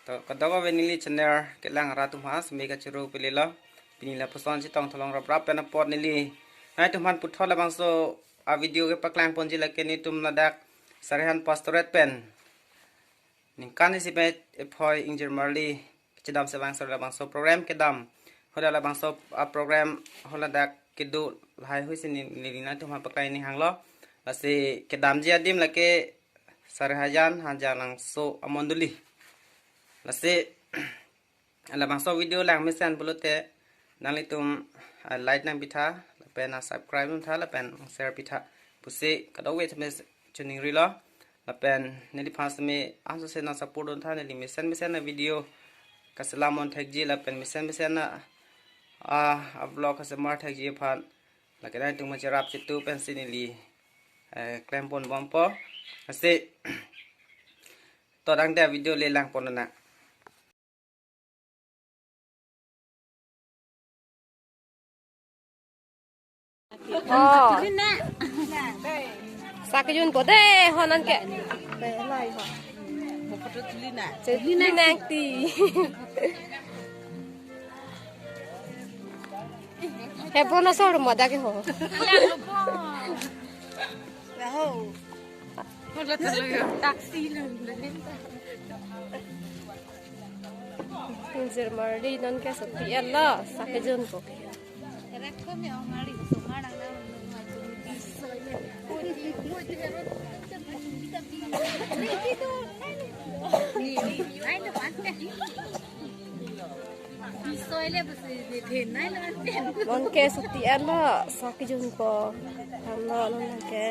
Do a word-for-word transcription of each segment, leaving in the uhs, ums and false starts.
To, kadokave neli channel kelang rat atum ha, seme kachuru pililo. Pini lapuson chetong tholong raprap pen apot neli nangtum aphan puthot labangso a video kepaklang ponji, lake netum ladak Sarihan Pastorate pen ningkan isi pen ephoi ingjir marli chedam chevangso labangso program kedam. Hadak labangso a program haladak kedo lahai hui si ne-, neli nangtum aphan paklang ni hanglo. Lasi kedamji adim lake Sarihajan Hanjanglangso amondoli. Lasi labangso video langmesen pulote nanglitum, ah, like nangpitha, lapen, ah, subscribe nangtha, lapen share pitha pusi kadokave tame choningrilo. Lapen neliphan seme ansose nang support duntha, neli mesen mesen a video kaselam on thekji, lapen mesen mesen a, ah, a vlog kasemar thekji aphan lake nangtum macherap chitu pensi neli, eh, klempon bompo. Lasi to, tangte video le langpon nang. Oh. Sakjun po de ho nonke. Chuli nangti. Hebron asor mo dak ke ho. Taxi lang. Ingjir marli nonke soti elo, sakjun po. Nonke soti elo, sakjun po. Thanlo nonke.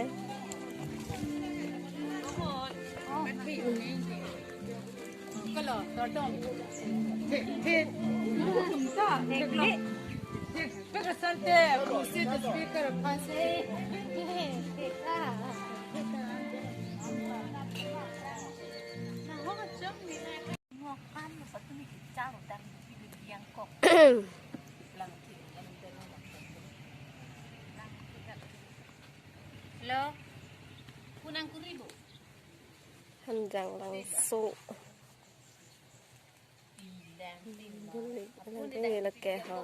Hello. Kunang kuribu. Hanjanglangso. Beli, beli lake ho.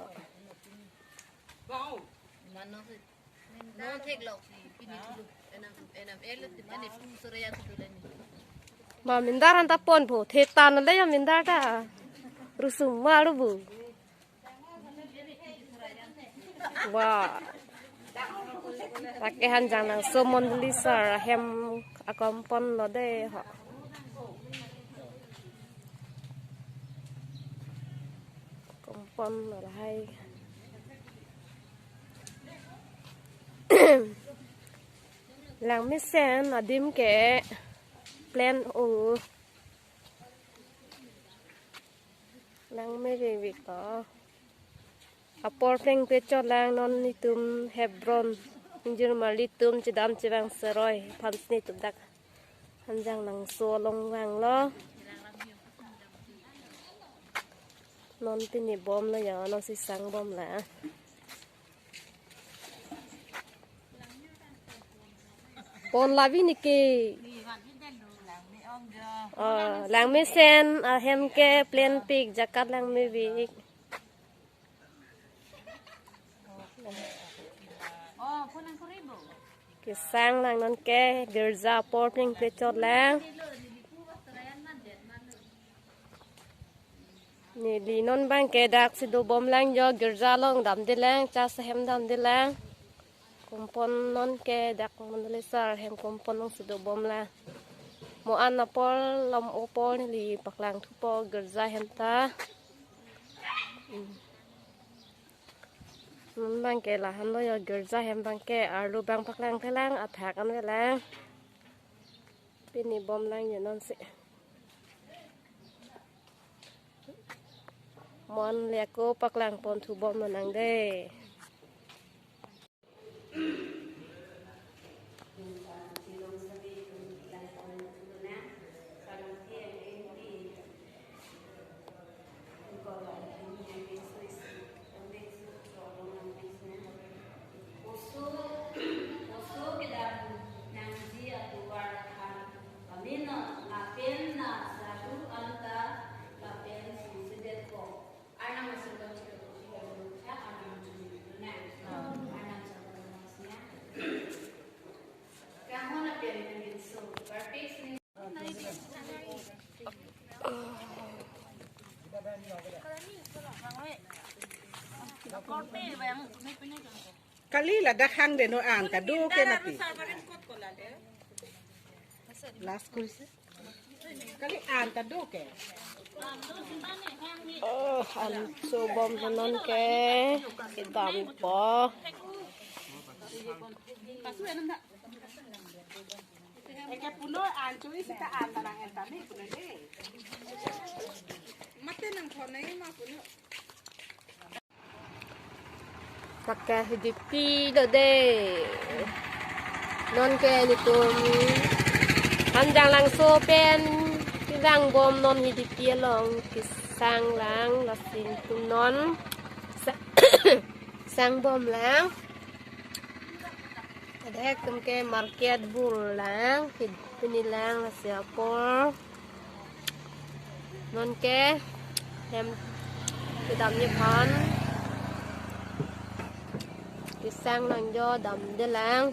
Ma mindar anta ponpo, thetan le ya mindar ta. Rusum maru bu. Wah. Lake Hanjanglangso mondoli sar ahem akompon lo de ho. Kompon lo lahai. Langmesen adim ke plan o. Langme vivik to. Apor plengpe chotlang, non netum Hebron ingjir marli atum chedam chevang seroi aphan netum dak Hanjanglangso along vanglo. Non pini bomlo ya, non si sang bomlo. Pon labi niki. Oh, langmesen ahem ke plan pik, jakat langme vik. Kesang lang, nonke girja apor plengpe chotlang. Neli non abangke dak si dobomlang jo, girja along damdelang, church ahem damdelang. Kompon nonke dak mondoli sar ahem kompon along si dobomlang. Mo-an apor, lam apor neli paklang thupo girja ahem ta. Hmm. Non abangke lahenlo jo, girja ahem abangke arlo abang paklangthelang, athak anvelang. Pini bomlang jo non si. Mo-an le ako paklang pon thu bom nang de. Oso, oso kedam nangji atovar aphan pamenon lapen na saru anta la Kali ladak hang deno an kado ke mati. Last question. Kali an kado ke. Oh, an so bom non ke kedampo. Eke puno an chui sita an tanang en tami puno de. Mate nangthon nai ma puno. Pakai hidipi do de. Non ke nelitum Hanjanglangso pen kevang bom non hidipi along kesang lang, lasi nelitum non sa-, sang bom lang. Adek tum ke market bul lang, pini lang lasi apor. Non ke hem kedam ni phan. Kesang lang jo damde lang.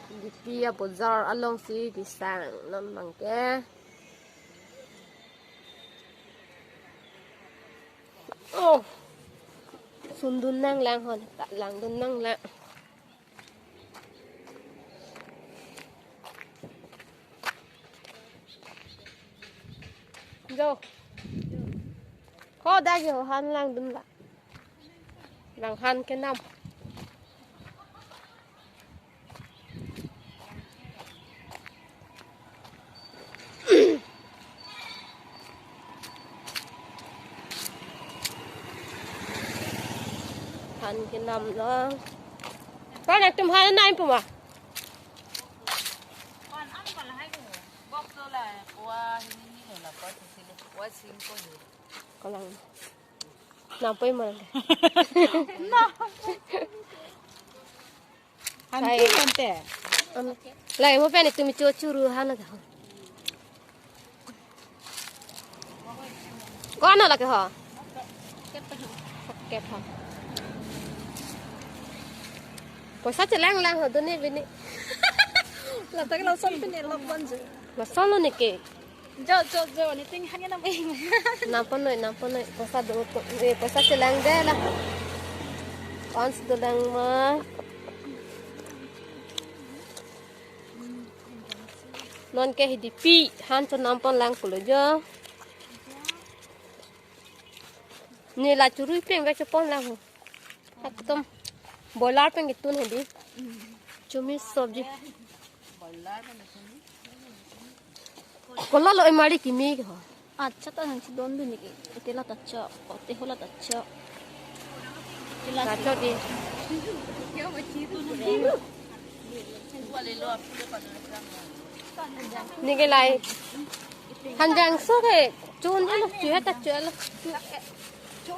Hidipi abojar alongsi kesang non abang ke. Oh. Sundun nanglang hon, ta langdun nanglang. Jo. Ko dak jo han langdun la. Lang han kenam. Han kenam lo. Ko nangtum han nai pu ma? Ko lang. Nangpoi ma. Hai. Anti ante. Lai mo pen tumi cho churu han ta. Ko ano lake ho? Kep ho. Poisa chelang lang ho duni bini. Ladak lason pini lok bonjo. Masolo neke. Jo, jo, jo, ni ting hanya nam ing. Namponoi, namponoi, poisa do to, eh, poisa chelang de la. Ons do lang ma. Non ke hidipi, han cho nampon lang pulo jo. Ni la churui peng ve chepon lang ho. Ekdom boiler pen ketun hedi. Chumi sobji. Kola lo emari kimi ho. Acha ta nang chidon dun niki. Ete la ta cho. Ote ho la ta cho. Ete la ta cho di. Neke lai. Hanjangso ke chun helo, chu heta chu helo.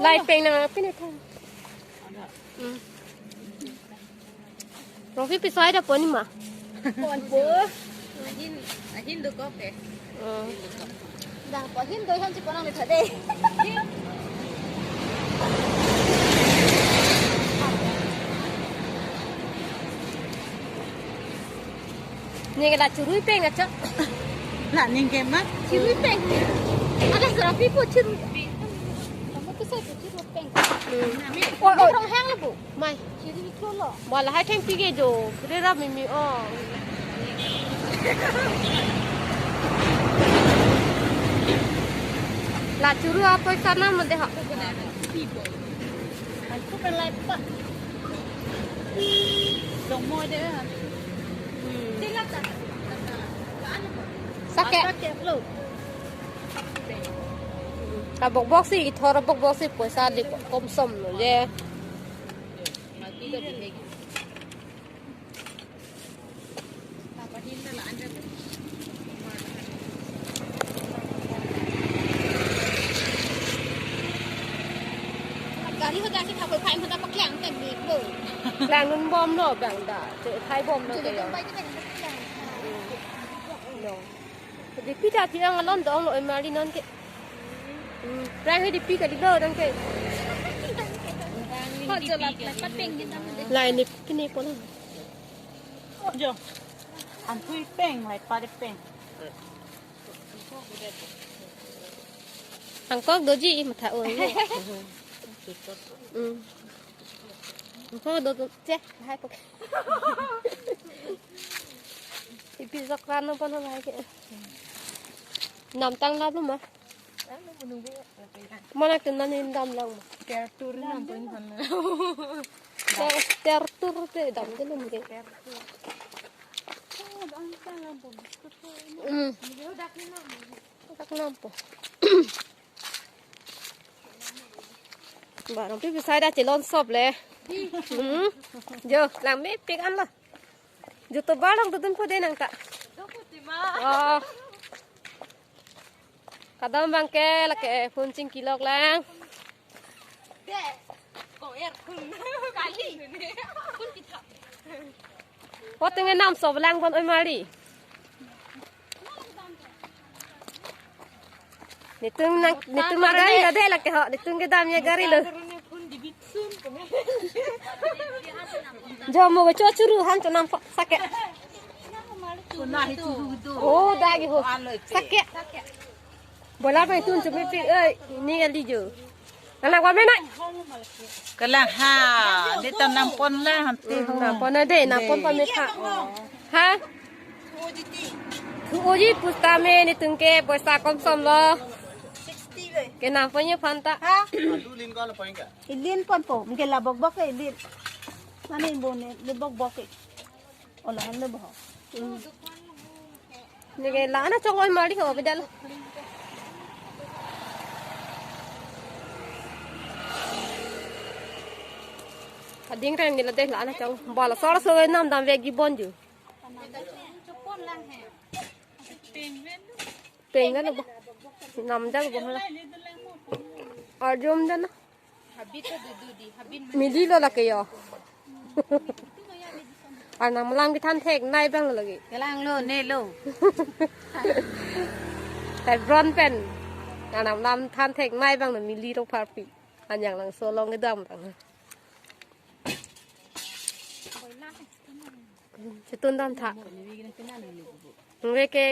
Lai peng nang pini thang. Hmm. Rofi pisoi da poni ma. Pon po. Ahin, ahin do ko pe. Hmm. Dah po ahin do han si ponang le thade. Neke la churui peng acha. La neke ma churui peng. Ala serapi po churui. Kamu tu saya po churui peng. Hmm. Oh, oh. Orang hang le bu. Mai. Churui itu lo. Wala hai thengpi ke jo. Kre ra mimi o. La churui apa sana mande ha. Antu pen lai pa. Dong mo de. Hmm. Sake. Sake lo. Ka bok bok si, ithor bok bok si poisa di kom som lo je. Gari hoda si thapoi phai hoda paklang tem ni bo. Lang nun bom lo bang da. Che thai bom lo. Che ke dong bai ke bang paklang. No. Hidipi ta ti ang alon dong lo emari non ke. Hmm, rang hidipi kali lo dong ke. Ho jo la pateng din tam de. Lai ni kini pon. Jo. Antu peng lai pa de peng. Angkok doji matha o. Hmm. Angkok do do che, hai pok. Ipi sok rano pon hai ke. Namtang lap lo ma. Mana tunan in dam lang ma. Ter tur nam pon han. Ter, ter tur te dam te lum ke. Hmm. Tak nampo. Barang pi besai da chelon sop le. Hmm. Jo, langmepik an lo. Jo to barang to dun po de nangta. Oh. Kadam abang ke lake phone chingki lok lang. Hoting enam so belang pon oi mari. Nitung nang, nitung nang gari lo de lake ho, nitung kedam ya gari lo. Jomo ke cho churu han cho nam sake. Oh, dagi ho. Sake. Bola pai tun chumi pi, eh, ini kali jo. Anak wa mena. Kalang ha, de ta nam pon la han te ho. Nam pon de, nam pon pa me tha. Ha? Thu oji pusta me nitum ke poisa kom som lo. Ke nam pon ye phanta. Ha? Ilin pon po, mungkin la bok bok ke ilin. Mana ibu ne, le bok bok ke. Ola han le bo. Hmm. Neke la-an achong oi mari ho bidal. Ading reng nila de la-an achong. Bala sor so nam dam vegi bon ju. Peng kan bo. Nam jang bo hala. Arjum dan. Mili lo lake yo. Arnam alam kethan theknei abang lo lake. Kelang lo, ne lo. Hebron pen. Arnam alam than theknei abang lo mili ro parpi. Anyang lang so long kedam abang. Chetun dam tha. Nge ke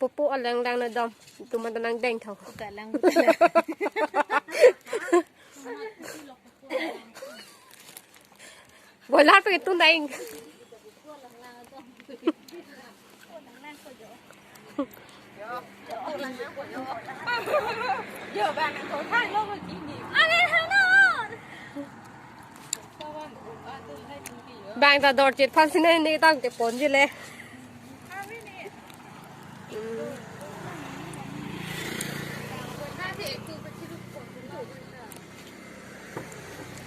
pupu alang lang na dam. Tuman tanang deng thau. Boiler pe tun deng. Bang ta dor chet phan sine ne tang te pon je le.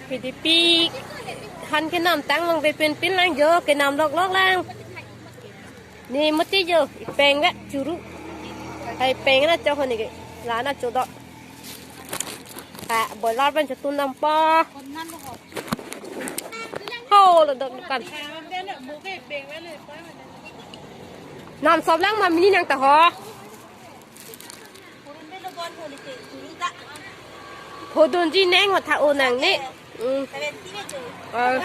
P D P han kenam tang long pe pin pin lang jo kenam lok lok lang. Ne mati jo, ipeng ga churu. Hai peng na cho honi ke. La na cho do. Ha, boiler pen chetun dam pa. Ho, lo dok dukan. Nam sop lang ma mini nang ta ho. Hodon ji neng ho tha o nang ne. Hmm. Ah.